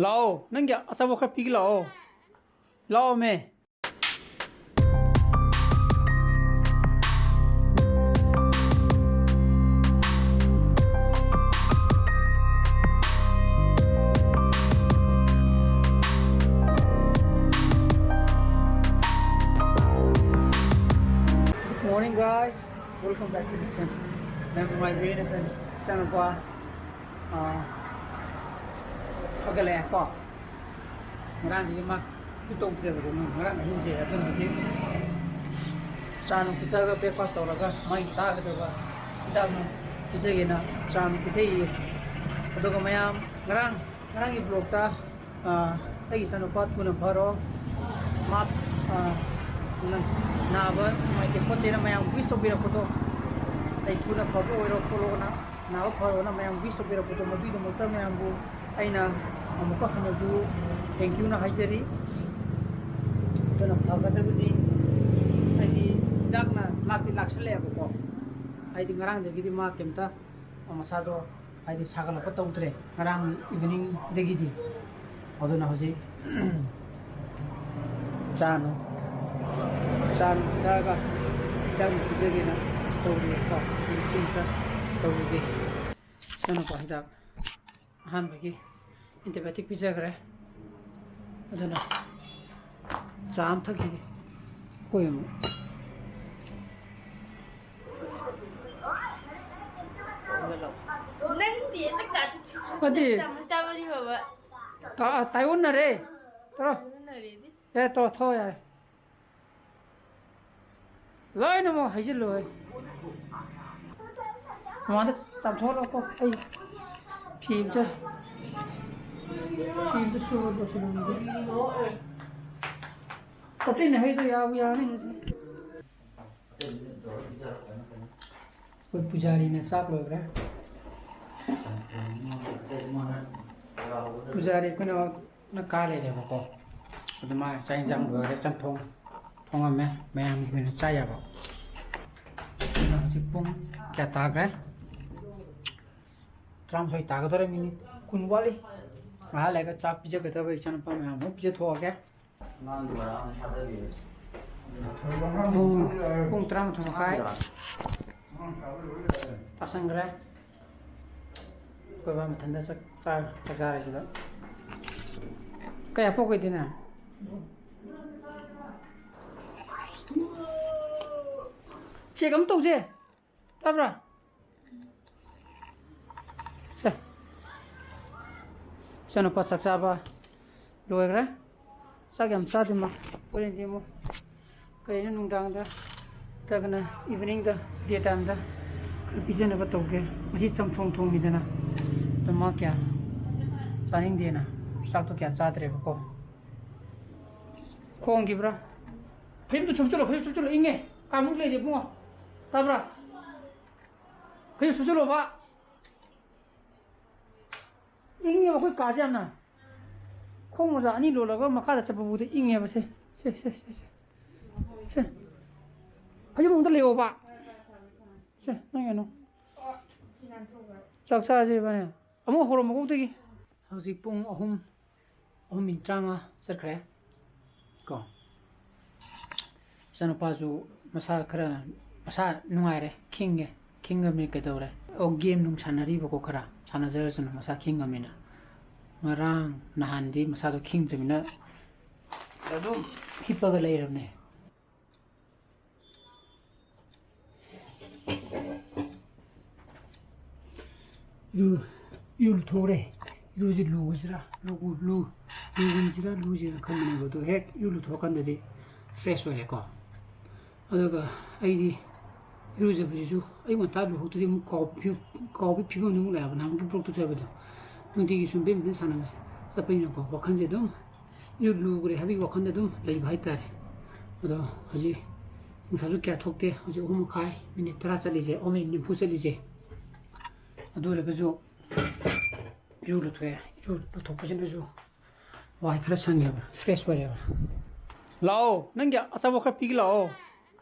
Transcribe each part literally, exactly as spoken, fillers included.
ꯂꯥꯛꯑꯣ, ꯅꯪꯒꯤ ꯑꯆꯥꯄꯣꯠ ꯈꯔ ꯄꯤꯒꯦ ꯂꯥꯛꯑꯣ꯫ ꯂꯥꯛꯑꯣꯃꯦ꯫ Good morning, guys. Welcome back to the channel. ꯃꯌꯥꯝ ꯅꯨꯡꯉꯥꯏꯕꯤꯔꯤꯕ ꯅꯠꯇ꯭ꯔꯣ? ꯏꯆꯥꯅꯨꯄꯥ, ꯑꯥ, ꯐꯒꯠꯂꯛꯑꯦ ꯀꯣ꯫ ꯉꯔꯥꯡꯗꯒꯤ ꯃꯥ ꯀꯩꯁꯨ ꯇꯧꯗ꯭ꯔꯦꯕꯀꯣ꯫ ꯉꯔꯥꯡ ꯑꯍꯤꯡꯁꯦ ꯑꯗꯨꯅ ꯍꯧꯖꯤꯛ ꯆꯥ ꯅꯨꯡ ꯊꯛꯑꯒ breakfast ꯇꯧꯔꯒ ꯃꯥꯒꯤ ꯆꯥꯒꯗꯕ ꯍꯤꯗꯥꯛ ꯅꯨꯡ ꯄꯤꯖꯒꯦꯅ ꯆꯥ ꯅꯨꯡ ꯄꯤꯊꯛꯏꯌꯦ꯫ ꯑꯗꯨꯒ ꯃꯌꯥꯝ ꯉꯔꯥꯡ, ꯉꯔꯥꯡꯒꯤ vlogꯇ ꯑꯥ, ꯑꯩꯒꯤ ꯏꯆꯥꯅꯨꯄꯥ ꯊꯨꯅ ꯐꯔꯣ, ꯃꯥ, ꯑꯥ, ꯅꯥꯕ ꯅꯨꯡꯉꯥꯏꯇꯦ ꯈꯣꯠꯇꯦꯅ ꯃꯌꯥꯝ wish ꯇꯧꯕꯤꯔꯛꯄꯗꯣ, ꯑꯩ ꯊꯨꯅ ꯐꯕ ꯑꯣꯏꯔꯣ ꯈꯣꯠꯂꯣꯅ, ꯅꯥꯕ ꯐꯔꯣꯅ ꯃꯌꯥꯝ wish ꯇꯧꯕꯤꯔꯛꯄꯗꯣ, ꯃꯗꯨꯒꯤꯗꯃꯛꯇ ꯃꯌꯥꯝꯕꯨ ꯑꯩꯅ ꯑꯃꯨꯛꯀ ꯍꯟꯅꯁꯨ thank youꯅ ꯍꯥꯏꯖꯔꯤ꯫ ꯑꯗꯨꯅ ꯐꯒꯗꯕꯗꯤ ꯍꯥꯏꯗꯤ ꯍꯤꯗꯥꯛꯅ ꯂꯥꯛꯇꯤ ꯂꯥꯛꯁꯜꯂꯛꯑꯦꯕꯀꯣ, ꯍꯥꯏꯗꯤ ꯉꯔꯥꯡꯗꯒꯤꯗꯤ ꯃꯥ ꯀꯩꯝꯇ ꯃꯁꯥꯗꯣ ꯍꯥꯏꯗꯤ ꯁꯥꯒꯠꯂꯛꯄ ꯇꯧꯗ꯭ꯔꯦ ꯉꯔꯥꯡ eveningꯗꯒꯤꯗꯤ꯫ ꯑꯗꯨꯅ ꯍꯧꯖꯤꯛ ꯆꯥ ꯅꯨꯡ, ꯆꯥ ꯅꯨꯡ ꯊꯛꯑꯒ ꯍꯤꯗꯥꯛ ꯅꯨꯡ ꯄꯤꯖꯒꯦꯅ ꯇꯧꯔꯤꯌꯦꯀꯣ꯫ ꯑꯩ ꯁꯤ ꯑꯝꯇ ꯇꯧꯔꯤꯒꯦ꯫ ꯏꯆꯥꯅꯨꯄꯥ ꯍꯤꯗꯥꯛ ꯑꯍꯥꯟꯕꯒꯤ antibiotic ꯄꯤꯖꯈ꯭ꯔꯦ꯫ ꯑꯗꯨꯅ ꯆꯥ ꯑꯃ ꯊꯛꯈꯤꯒꯦ꯫ ꯑꯩꯈꯣꯏ ꯑꯃꯨꯛ꯫ ꯅꯪꯗꯤ ꯑꯩꯅ ꯀꯠ-, ꯐꯠꯇꯦ꯫ ꯆꯥꯃꯁ ꯆꯥꯕꯗꯤ ꯐꯕ꯫ ꯇꯥ-, ꯇꯥꯏꯑꯣꯟꯅꯔꯦ꯫ ꯇꯧꯔꯣ꯫ ꯇꯥꯏꯑꯣꯟꯅꯔꯦꯗꯤ꯫ ꯑꯦ, ꯇꯣ, ꯊꯣꯛꯑꯣ ꯌꯥꯔꯦ꯫ ꯂꯣꯏꯅꯃꯛ ꯍꯩꯖꯤꯜꯂꯣ ꯍꯦ꯫ ꯃꯃꯥꯡꯗ ꯇꯥꯟꯊꯣꯛꯍꯜꯂꯣꯀꯣ꯫ ꯑꯩ ꯐꯤ ꯑꯝꯇ, ꯐꯤ ꯑꯝꯇ ꯁꯨꯔ ꯂꯣꯏꯁꯤꯜꯂꯝꯒꯦ꯫ ꯀꯇꯩꯅ ꯍꯩꯗꯣ ꯌꯥꯕꯨ ꯌꯥꯔꯅꯤ ꯉꯁꯤ꯫ ꯑꯩꯈꯣꯏ ꯄꯨꯖꯥꯔꯤꯅ ꯆꯥꯛ ꯂꯣꯏꯈ꯭ꯔꯦ꯫ ꯄꯨꯖꯥꯔꯤ ꯑꯩꯈꯣꯏꯅ ꯅ ꯀꯥ ꯂꯩꯔꯦꯕꯀꯣ꯫ ꯑꯗꯨ ꯃꯥ ꯆꯥꯛ ꯌꯦꯟꯁꯥꯡ ꯂꯣꯏꯔꯦ, ꯆꯝꯊꯣꯡ ꯊꯣꯡꯉꯝꯃꯦ, ꯃꯌꯥꯝꯒꯤ ꯑꯣꯏꯅ ꯆꯥ ꯌꯥꯕ꯫ ꯑꯗꯨꯅ ꯍꯧꯖꯤꯛ ꯄꯨꯡ ꯀꯌꯥ ꯇꯥꯈ꯭ꯔꯦ? ꯇꯔꯥꯃꯥꯊꯣꯏ ꯇꯥꯒꯗꯧꯔꯦ, minute ꯀꯨꯟ ꯋꯥꯠꯂꯤ꯫ ꯉꯥꯏꯍꯥꯛ ꯂꯩꯔꯒ ꯆꯥꯛ ꯄꯤꯖꯒꯗꯕ ꯏꯆꯥꯅꯨꯄꯥ ꯃꯌꯥꯝ ꯑꯃꯨꯛ ꯄꯤꯖꯊꯣꯛꯑꯒꯦ꯫ ꯄꯨꯡ, ꯄꯨꯡ ꯇꯔꯥꯃꯥꯊꯣꯏ ꯃꯈꯥꯏ ꯇꯥꯁꯟꯈ꯭ꯔꯦ꯫ ꯑꯩꯈꯣꯏ ꯕꯥ ꯃꯊꯟꯇ ꯆꯥꯛ ꯆꯥ-, ꯆꯥꯛ ꯆꯥꯔꯤꯁꯤꯗ꯫ ꯀꯌꯥ ꯄꯣꯛꯀꯣꯏꯗꯣꯏꯅꯣ? ꯆꯦꯛ ꯑꯃ ꯇꯧꯁꯦ꯫ ꯇꯥꯕ꯭ꯔꯥ? ꯁꯦ꯫ ꯏꯆꯥꯅꯨꯄꯥ ꯆꯥꯛ ꯆꯥꯕ ꯂꯣꯏꯈ꯭ꯔꯦ꯫ ꯆꯥꯛ ꯌꯥꯝ ꯆꯥꯗꯦ ꯃꯥ꯫ ꯍꯣꯔꯦꯟꯗꯤ ꯑꯃꯨꯛ ꯀꯩꯅꯣ ꯅꯨꯡꯗꯥꯡꯗ ꯅꯠꯇ꯭ꯔꯒꯅ evening ꯗ, day time ꯗ ꯈꯔ ꯄꯤꯖꯅꯕ ꯇꯧꯒꯦ꯫ ꯉꯁꯤ ꯆꯝꯊꯣꯡ ꯊꯣꯡꯉꯤꯗꯅ꯫ ꯑꯗꯣ ꯃꯥ ꯀꯌꯥ ꯆꯥꯅꯤꯡꯗꯦꯅ ꯆꯥꯛꯇꯣ ꯀꯌꯥ ꯆꯥꯗ꯭ꯔꯦꯕꯀꯣ꯫ ꯈꯣꯡꯈꯤꯕ꯭ꯔꯥ? ꯐꯩꯖꯨꯞꯇꯨ ꯁꯨꯞꯆꯜꯂꯣ, ꯐꯩꯖꯨꯞ ꯁꯨꯞꯆꯜꯂꯣ, ꯏꯪꯉꯦ꯫ ꯀꯥꯡꯃꯨꯛ ꯂꯩꯔꯦ ꯏꯕꯨꯡꯉꯣ꯫ ꯇꯥꯕ꯭ꯔꯥ? ꯐꯩꯖꯨꯞ ꯁꯨꯞꯆꯜꯂꯣꯕ꯫ ꯏꯪꯉꯦꯕ ꯑꯩꯈꯣꯏ ꯀꯥꯁꯦ ꯌꯥꯝꯅ꯫ ꯈꯣꯡ ꯃꯣꯖꯥ ꯑꯅꯤ ꯂꯣꯜꯂꯒ ꯃꯈꯥꯗ ꯆꯠꯄꯕꯨꯗꯤ ꯏꯪꯉꯦꯕ꯫ ꯁꯦ, ꯁꯦ, ꯁꯦ, ꯁꯦ, ꯁꯦ꯫ ꯁꯦ꯫ ꯐꯩꯖꯨꯞ ꯑꯃꯨꯛꯇ ꯂꯩꯌꯣꯕ꯫ ꯁꯦ, ꯅꯪ ꯀꯩꯅꯣ꯫ ꯆꯥꯛ ꯆꯥꯔꯁꯦ ꯏꯕꯥꯅꯤ꯫ ꯑꯃꯨꯛ ꯍꯧꯔꯣ ꯃꯀꯣꯛꯇꯒꯤ꯫ ꯍꯧꯖꯤꯛ ꯄꯨꯡ ꯑꯍꯨꯝ, ꯑꯍꯨꯝ ꯃꯤꯅꯤꯠ ꯇꯔꯥꯃꯉꯥ ꯆꯠꯈ꯭ꯔꯦ ꯀꯣ꯫ ꯏꯆꯥꯅꯨꯄꯥꯁꯨ ꯃꯁꯥ ꯈꯔ, ꯃꯁꯥ ꯅꯨꯡꯉꯥꯏꯔꯦ, ꯈꯤꯡꯉꯦ꯫ ꯈꯤꯡꯉꯕꯅꯤ ꯀꯩꯗꯧꯔꯦ? ꯑꯣ, game ꯅꯨꯡ ꯁꯥꯟꯅꯔꯤꯕꯀꯣ, ꯈꯔ ꯁꯥꯟꯅꯖꯔꯁꯅꯨ, ꯃꯁꯥ ꯈꯤꯡꯉꯕꯅꯤꯅ꯫ ꯉꯔꯥꯡ ꯅꯍꯥꯟꯗꯤ ꯃꯁꯥꯗꯣ ꯈꯤꯡꯗ꯭ꯔꯕꯅꯤꯅ ꯑꯗꯨꯝ ꯍꯤꯞꯄꯒ ꯂꯩꯔꯕꯅꯦ꯫ ꯏꯔꯨ, ꯏꯔꯨ ꯂꯨꯊꯣꯛꯎꯔꯦ꯫ ꯏꯔꯨꯁꯤ ꯂꯨꯁꯤꯔꯥ, ꯂꯨ-, ꯂꯨ-, ꯂꯨꯒꯨꯝꯁꯤꯔꯥ, ꯂꯨꯁꯤꯔꯥ ꯈꯟꯕꯅꯦꯕ꯫ ꯑꯗꯣ ꯍꯦꯛ ꯏꯔꯨ ꯂꯨꯊꯣꯛꯑꯀꯥꯟꯗꯗꯤ fresh ꯑꯣꯏꯔꯦꯀꯣ꯫ ꯑꯗꯨꯒ ꯑꯩꯗꯤ ꯏꯔꯨꯖꯕꯁꯤꯁꯨ ꯑꯌꯨꯛ ꯉꯟꯇꯥ ꯂꯨꯍꯧꯗ꯭ꯔꯗꯤ ꯑꯃꯨꯛ ꯀꯥꯎ-, ꯐꯤ-, ꯀꯥꯎꯕꯒꯤ ꯐꯤꯕꯝꯗ ꯑꯃꯨꯛ ꯂꯥꯛꯑꯦꯕ, ꯅꯍꯥꯟꯃꯨꯛꯀꯤ vlog ꯇꯨ ꯆꯠꯄꯗꯣ꯫ ꯅꯨꯡꯇꯤꯒꯤ ꯁꯨꯝ ꯕꯦꯠꯃꯤꯟꯇꯟ ꯁꯥꯟꯅꯕ ꯆꯠꯄꯅꯤꯅꯀꯣ, ꯋꯥꯈꯜꯁꯦ ꯑꯗꯨꯝ ꯏꯔꯨ ꯂꯨꯈ꯭ꯔꯦ ꯍꯥꯏꯕꯒꯤ ꯋꯥꯈꯜꯗ ꯑꯗꯨꯝ ꯂꯩꯕ ꯍꯥꯏꯇꯥꯔꯦ꯫ ꯑꯗꯣ ꯍꯧꯖꯤꯛ ꯅꯨꯡꯁꯥꯁꯨ ꯀꯌꯥ ꯊꯣꯛꯇꯦ꯫ ꯍꯧꯖꯤꯛ ꯑꯍꯨꯝ ꯃꯈꯥꯏ, ꯃꯤꯅꯤꯠ ꯇꯔꯥ ꯆꯠꯂꯤꯁꯦ, ꯑꯣ, ꯃꯤꯅꯤꯠ ꯅꯤꯐꯨ ꯆꯠꯂꯤꯁꯦ꯫ ꯑꯗꯨ ꯑꯣꯏꯔꯒꯁꯨ ꯏꯔꯨ ꯂꯨꯊꯣꯛꯑꯦ꯫ ꯏꯔꯨ ꯂꯨꯊꯣꯛꯄꯁꯤꯅꯁꯨ ꯋꯥꯏ ꯈꯔ ꯁꯪꯉꯦꯕ, fresh ꯑꯣꯏꯔꯦꯕ꯫ ꯂꯥꯛꯑꯣ, ꯅꯪꯒꯤ ꯑꯆꯥꯄꯣꯠ ꯈꯔ ꯄꯤꯒꯦ ꯂꯥꯛꯑꯣ꯫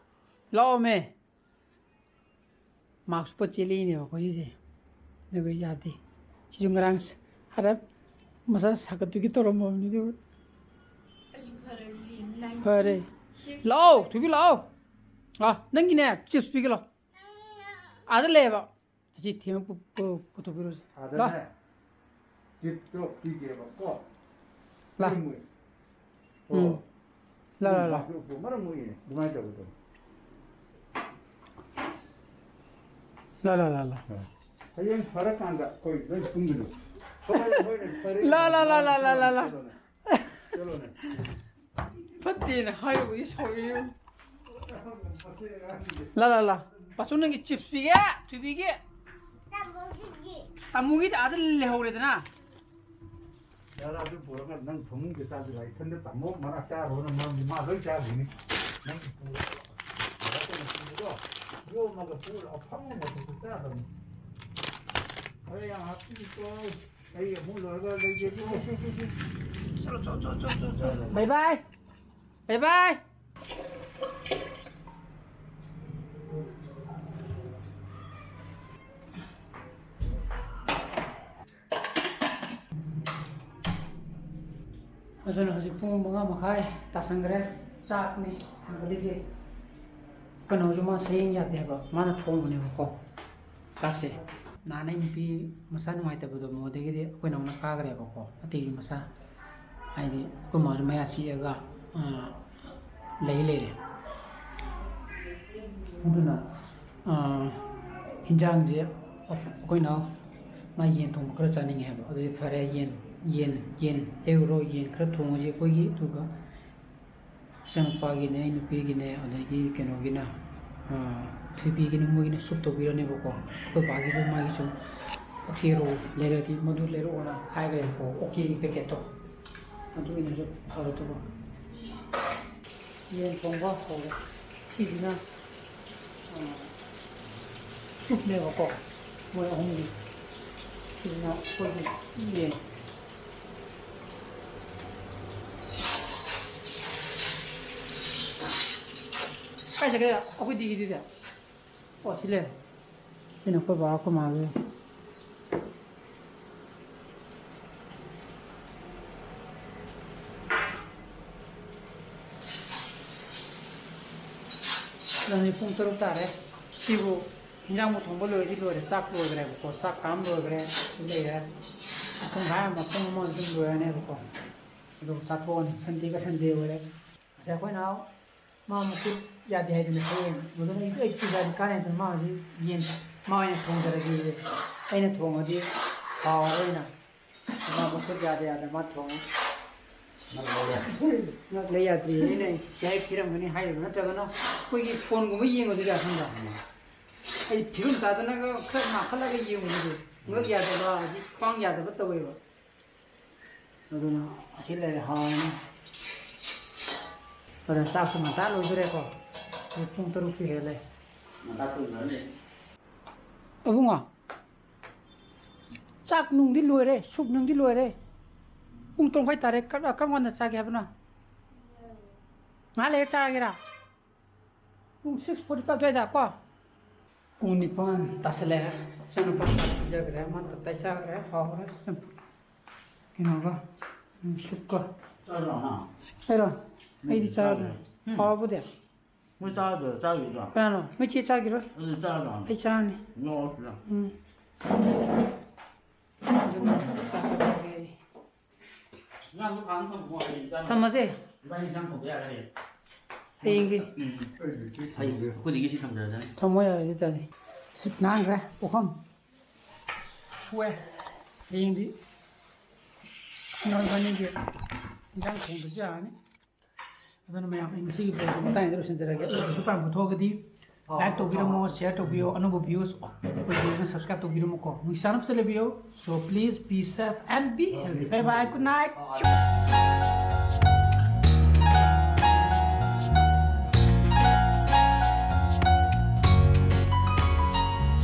ꯂꯥꯛꯑꯣꯃꯦ꯫ Mask ꯎꯞꯄ ꯆꯦꯜꯂꯛꯏꯅꯦꯕꯀꯣ ꯁꯤꯁꯦ꯫ ꯑꯗꯨꯒ ꯌꯥꯗꯦ꯫ ꯁꯤꯁꯨ ꯉꯔꯥꯡ ꯍꯥꯏꯔꯞ ꯃꯁꯥ ꯁꯥꯒꯠꯇꯨꯒꯤ ꯇꯧꯔꯝꯃꯕꯅꯤ ꯑꯗꯨꯒ꯫ ꯐꯔꯦ꯫ ꯂꯥꯛꯑꯣ, ꯊꯣꯏꯕꯤ, ꯂꯥꯛꯑꯣ꯫ ꯑꯥ, ꯅꯪꯒꯤꯅꯦ, chips ꯄꯤꯒꯦ ꯂꯥꯛꯑꯣ꯫ ꯑꯥꯗ ꯂꯩꯌꯦꯕ꯫ ꯑꯁꯤ ꯊꯦꯝꯃ ꯄꯨ-, ꯄꯨ-, ꯄꯨꯊꯣꯛꯄꯤꯔꯣꯁꯦ꯫ ꯂꯥ꯫ ꯑꯥꯗꯅꯦ, chipsꯇꯣ ꯄꯤꯒꯦꯕꯀꯣ꯫ ꯂꯥ꯫ ꯄꯤꯔꯝꯃꯣꯏ꯫ ꯎꯝ꯫ ꯑꯣ꯫ ꯂꯥ, ꯂꯥ, ꯂꯥ꯫ ꯃꯔꯝ ꯃꯣꯛꯏꯅꯦ꯫ ꯑꯗꯨꯃꯥꯏꯅ ꯇꯧꯒꯗꯕꯅꯤ꯫ ꯂꯥ, ꯂꯥ, ꯂꯥ, ꯂꯥ꯫ ꯍꯌꯦꯡ ꯐꯔꯀꯥꯟꯗ ꯑꯩꯈꯣꯏ ꯂꯣꯏ ꯄꯨꯟꯒꯅꯤ꯫ ꯍꯣꯏ, ꯍꯣꯏ, ꯐꯔꯦ꯫ ꯂꯥ, ꯂꯥ, ꯂꯥ, ꯂꯥ, ꯂꯥ, ꯂꯥ, ꯂꯥ꯫ ꯆꯠꯂꯣꯅꯦ꯫ ꯆꯠꯂꯣꯅꯦ꯫ ꯐꯠꯇꯦꯅ ꯍꯥꯏꯔꯨꯕꯒꯤ ꯁꯥꯎꯔꯛꯏ꯫ ꯂꯥ, ꯂꯥ, ꯂꯥ꯫ ꯄꯥꯆꯨ, ꯅꯪꯒꯤ chips ꯄꯤꯒꯦ, ꯊꯣꯏꯕꯤꯒꯤ꯫ ꯇꯥꯃꯣꯒꯤꯗꯤ ꯑꯥꯗ ꯂꯩꯍꯧꯔꯦꯗꯅ꯫ ꯌꯥꯔꯦ, ꯑꯗꯨ ꯄꯨꯔꯒ ꯅꯪ ꯐꯃꯨꯡꯗ ꯆꯥꯁꯤ ꯂꯥꯛ꯫ ꯏꯊꯟꯗ ꯇꯥꯃꯣ ꯃꯅꯥꯛ ꯆꯥꯔꯨꯔꯅ ꯃꯔꯝꯗꯤ ꯃꯥ ꯂꯣꯏ ꯆꯥꯈꯤꯅꯤ꯫ ꯅꯪ ꯄꯨꯔꯒ ꯌꯣꯝꯃꯒ ꯄꯨꯔꯒ ꯐꯃꯨꯡ ꯃꯊꯛꯇ ꯆꯥꯗꯕꯅꯤ꯫ ꯍꯣꯔꯦꯟ ꯌꯥꯝ ꯍꯥꯞꯆꯤꯟꯀꯣ꯫ ꯑꯩ ꯑꯃꯨꯛ ꯂꯣꯏꯔꯒ ꯂꯩꯒꯦꯀꯣ꯫ ꯁꯤ, ꯁꯤ, ꯁꯤ, ꯁꯤ꯫ ꯆꯠꯂꯣ, ꯆꯠꯂꯣ, ꯆꯠꯂꯣ, ꯆꯠꯂꯣ, ꯆꯠꯂꯣ꯫ ꯕꯥꯏ ꯕꯥꯏ꯫ ꯕꯥꯏ ꯕꯥꯏ꯫ ꯑꯗꯨꯅ ꯍꯧꯖꯤꯛ ꯄꯨꯡ ꯃꯉꯥ ꯃꯈꯥꯏ ꯇꯥꯁꯟꯈ꯭ꯔꯦ꯫ ꯆꯥꯛꯅꯤ ꯊꯥꯡꯒꯠꯂꯤꯁꯦ꯫ ꯑꯩꯈꯣꯏ ꯅꯥꯎꯁꯨ ꯃꯥ ꯁꯌꯦꯡ ꯌꯥꯗꯦ ꯍꯥꯏꯕ, ꯃꯥꯅ ꯊꯣꯡꯕꯅꯦꯕꯀꯣ꯫ ꯆꯥꯛꯁꯦ꯫ ꯅꯍꯥꯟ ꯑꯩ ꯅꯨꯄꯤ ꯃꯁꯥ ꯅꯨꯡꯉꯥꯏꯇꯕꯗꯣ ꯃꯣꯗꯒꯤꯗꯤ ꯑꯩꯈꯣꯏ ꯅꯥꯎꯅ ꯀꯥꯈ꯭ꯔꯦꯕꯀꯣ, ꯑꯇꯩꯁꯨ ꯃꯁꯥ, ꯍꯥꯏꯗꯤ ꯑꯩꯈꯣꯏ ꯃꯥꯁꯨ ꯃꯌꯥ ꯆꯤꯛꯑꯒ, ꯑꯥ, ꯂꯩ ꯂꯩꯔꯦ꯫ ꯑꯗꯨꯅ, ꯑꯥ, ꯍꯤꯟꯖꯥꯡꯁꯦ ꯑꯩꯈꯣꯏ ꯅꯥꯎ ꯃꯥ ꯌꯦꯟ ꯊꯣꯡꯕ ꯈꯔ ꯆꯥꯅꯤꯡꯉꯦ ꯍꯥꯏꯕ꯫ ꯑꯗꯨꯗꯤ ꯐꯔꯦ, ꯌꯦꯟ, ꯌꯦꯟ, ꯌꯦꯟ ꯂꯩꯔꯨꯔꯣ, ꯌꯦꯟ ꯈꯔ ꯊꯣꯡꯉꯁꯤ ꯑꯩꯈꯣꯏꯒꯤ, ꯑꯗꯨꯒ ꯏꯆꯥꯅꯨꯄꯥꯒꯤꯅꯦ, ꯑꯩ ꯅꯨꯄꯤꯒꯤꯅꯦ, ꯑꯗꯒꯤ ꯀꯩꯅꯣꯒꯤꯅ, ꯑꯥ, ꯊꯣꯏꯕꯤꯒꯤꯅ, ꯃꯣꯏꯒꯤꯅ soup ꯇꯧꯕꯤꯔꯅꯦꯕꯀꯣ꯫ ꯑꯩꯈꯣꯏ ꯕꯥꯒꯤꯁꯨ, ꯃꯥꯒꯤꯁꯨ ꯑꯣꯀꯦꯔꯣ ꯂꯩꯔꯗꯤ ꯃꯗꯨ ꯂꯩꯔꯛꯑꯣꯅ ꯍꯥꯏꯈ꯭ꯔꯦꯕꯀꯣ, ꯑꯣꯀꯦꯒꯤ packetꯇꯣ꯫ ꯑꯗꯨ ꯑꯣꯏꯅꯁꯨ ꯐꯔꯗꯧꯕ꯫ ꯌꯦꯟ ꯊꯣꯡꯕ ꯍꯧꯔꯦ꯫ ꯁꯤꯁꯤꯅ, ꯑꯥ, soupꯅꯦꯕꯀꯣ, ꯃꯣꯏ ꯑꯍꯨꯝꯒꯤ꯫ ꯁꯤꯁꯤꯅ ꯑꯩꯈꯣꯏꯒꯤ ꯌꯦꯟ꯫ ꯀꯥꯏ ꯆꯠꯈ꯭ꯔꯦ ꯑꯩꯈꯣꯏ ꯗꯤꯒꯤꯗꯨꯗꯤ? ꯑꯣ, ꯁꯤ ꯂꯩꯔꯦ꯫ ꯁꯤꯅ ꯑꯩꯈꯣꯏ ꯕꯥ, ꯑꯩꯈꯣꯏ ꯃꯥꯒꯤ꯫ ꯑꯗꯨꯅꯤ ꯄꯨꯡ ꯇꯔꯨꯛ ꯇꯥꯔꯦ꯫ ꯁꯤꯕꯨ ꯍꯤꯟꯖꯥꯡꯕꯨ ꯊꯣꯡꯕ ꯂꯣꯏꯗꯤ ꯂꯣꯏꯔꯦ, ꯆꯥꯛ ꯂꯣꯏꯈ꯭ꯔꯦꯕꯀꯣ, ꯆꯥꯛ ꯀꯥꯝ ꯂꯣꯏꯈ꯭ꯔꯦ꯫ ꯁꯤ ꯂꯩꯔꯦ꯫ ꯄꯨꯡꯈꯥꯏ ꯑꯃ, ꯄꯨꯡ ꯑꯃ ꯑꯗꯨꯝ ꯂꯣꯏꯔꯅꯦꯕꯀꯣ꯫ ꯑꯗꯨꯝ ꯆꯥꯊꯣꯛꯑꯅꯤ꯫ ꯁꯟꯗꯦꯒ ꯁꯟꯗꯦ ꯑꯣꯏꯔꯦ꯫ ꯉꯁꯥꯏ ꯑꯩꯈꯣꯏ ꯅꯥꯎ ꯃꯥ ꯃꯈꯨꯠ ꯌꯥꯗꯦ ꯍꯥꯏꯗꯅ ꯊꯣꯛꯑꯦꯅ꯫ ꯑꯗꯨꯅ ꯑꯩ, ꯑꯩ ꯄꯨꯖꯥꯗꯤ ꯀꯥꯟꯅꯩꯗꯅ ꯃꯥ ꯍꯧꯖꯤꯛ ꯌꯦꯟ ꯃꯥ ꯑꯣꯏꯅ ꯊꯣꯡꯖꯔꯒꯦ꯫ ꯑꯩꯅ ꯊꯣꯡꯉꯗꯤ ꯍꯥꯎꯔꯣꯏꯅ꯫ ꯃꯥ ꯃꯈꯨꯠ ꯌꯥꯗꯦ ꯌꯥꯗꯦ ꯃꯥ ꯊꯣꯡꯉꯦ꯫ ꯉꯛ ꯂꯩ ꯌꯥꯗ꯭ꯔꯤ꯫ ꯑꯩꯅ ꯌꯥꯍꯦꯞ ꯊꯤꯔꯝꯒꯅꯤ ꯍꯥꯏꯔꯤꯕ ꯅꯠꯇ꯭ꯔꯒꯅ ꯑꯩꯈꯣꯏꯒꯤ ꯐꯣꯟꯒꯨꯝꯕ ꯌꯦꯡꯕꯗꯨꯗ ꯈꯪꯕ꯭ꯔꯥ? ꯑꯩ ꯐꯤꯕꯝ ꯆꯥꯗꯅꯒ ꯈꯔ ꯅꯥꯈꯠꯂꯒ ꯌꯦꯡꯕꯗꯨꯗꯤ ꯉꯛ ꯌꯥꯗꯕ, ꯍꯧꯖꯤꯛ ꯈ꯭ꯋꯥꯡ ꯌꯥꯗꯕ ꯇꯧꯋꯦꯕ꯫ ꯑꯗꯨꯅ ꯑꯁꯤ ꯂꯩꯔꯦ ꯍꯥꯎꯔꯅꯤ꯫ ꯑꯗ ꯆꯥꯛꯁꯨ ꯉꯟꯇꯥ ꯂꯣꯏꯗꯣꯔꯦꯀꯣ꯫ ꯍꯧꯖꯤꯛ ꯄꯨꯡ ꯇꯔꯨꯛꯁꯨ ꯍꯦꯜꯂꯦ꯫ ꯉꯟꯇꯥ ꯊꯣꯡꯗ꯭ꯔꯅꯦ꯫ ꯑꯕꯨꯡꯉꯣ, ꯆꯥꯛ ꯅꯨꯡꯗꯤ ꯂꯣꯏꯔꯦ, ꯁꯨꯞ ꯅꯨꯡꯗꯤ ꯂꯣꯏꯔꯦ꯫ ꯄꯨꯡ ꯇꯔꯨꯛ ꯃꯈꯥꯏ ꯇꯥꯔꯦ꯫ ꯀꯔ-, ꯀꯔꯝ ꯀꯥꯟꯗ ꯆꯥꯒꯦ ꯍꯥꯏꯕꯅꯣ? ꯉꯥꯏꯍꯥꯛ ꯂꯩꯔ ꯆꯥꯔꯒꯦꯔꯥ? ꯄꯨꯡ six forty five ꯑꯗꯨꯋꯥꯏꯗ ꯀꯣ꯫ ꯄꯨꯡ ꯅꯤꯄꯥꯟ ꯇꯥꯁꯜꯂꯛꯑꯦ꯫ ꯏꯆꯥꯅꯨꯄꯥ ꯆꯥꯛ ꯄꯤꯖꯈ꯭ꯔꯦ꯫ ꯃꯥ ꯇꯞꯇꯥꯏ ꯆꯥꯈ꯭ꯔꯦ꯫ ꯍꯥꯎꯈ꯭ꯔꯦ꯫ ꯆꯝꯐꯨꯠ ꯀꯩꯅꯣꯒ, ꯎꯝ, ꯁꯨꯞꯀ꯫ ꯆꯥꯗ꯭ꯔꯣ ꯅꯪ? ꯑꯩꯔꯣ? ꯑꯩꯗꯤ ꯆꯥꯗ꯭ꯔꯦ꯫ ꯎꯝ꯫ ꯍꯥꯎꯕꯗꯤ? ꯃꯣꯏ ꯆꯥꯗ꯭ꯔꯣ? ꯆꯥꯈꯤꯗ꯭ꯔꯣ? ꯀꯅꯥꯅꯣ? ꯃꯣꯏ ꯆꯦ ꯆꯥꯈꯤꯔꯣꯏ? ꯑꯗꯨ ꯆꯥꯗ꯭ꯔꯣ? ꯑꯩ ꯆꯥꯔꯅꯤ꯫ ꯅꯣꯛꯑꯣ ꯁꯤꯗ꯫ ꯎꯝ꯫ ꯑꯗꯨꯅ ꯆꯥꯔꯒꯦ꯫ ꯉꯥꯗꯣ ꯈꯥꯡ ꯊꯝꯃꯣ, ꯍꯌꯦꯡ ꯆꯥꯅꯕ꯫ ꯊꯝꯃꯁꯦ꯫ ꯏꯕꯥꯅꯤ ꯏꯟꯖꯥꯡ ꯊꯣꯡꯕ ꯌꯥꯔꯦ ꯍꯌꯦꯡ꯫ ꯍꯌꯦꯡꯒꯤ꯫ ꯎꯝ꯫ ꯍꯌꯦꯡ ꯑꯩꯈꯣꯏꯗꯒꯤ ꯁꯤ ꯊꯝꯖꯔꯖꯅꯤ꯫ ꯊꯝꯃꯣ ꯌꯥꯔꯦ ꯑꯗꯨ ꯇꯥꯔꯗꯤ꯫ ꯁꯤ ꯅꯥꯟꯈ꯭ꯔꯦ ꯄꯨꯈꯝ꯫ ꯁꯣꯛꯑꯦ꯫ ꯍꯌꯦꯡꯗꯤ ꯅꯣꯏꯕꯅꯤꯒꯤ ꯏꯟꯖꯥꯡ ꯊꯣꯡꯕꯁꯨ ꯌꯥꯔꯅꯤ꯫ ꯑꯗꯨꯅ ꯃꯌꯥꯝ, ꯑꯩ ꯉꯁꯤꯒꯤ vlog ꯃꯇꯥꯡꯗ ꯂꯣꯏꯁꯤꯟꯖꯔꯒꯦ꯫ ꯑꯗꯨꯒ ꯁꯨꯄꯥꯏ ꯄꯨꯊꯣꯛꯑꯒꯗꯤ like ꯇꯧꯕꯤꯔꯝꯃꯣ, share ꯇꯧꯕꯤꯌꯣ, ꯑꯅꯧꯕ views ꯑꯩꯈꯣꯏꯒꯤ channel subscribe ꯇꯧꯕꯤꯔꯝꯃꯨꯀꯣ꯫ ꯅꯨꯡꯁꯤ ꯆꯥꯟꯅꯕꯁꯦ ꯂꯩꯕꯤꯌꯣ꯫ So please be safe and be healthy. Bye bye, good night.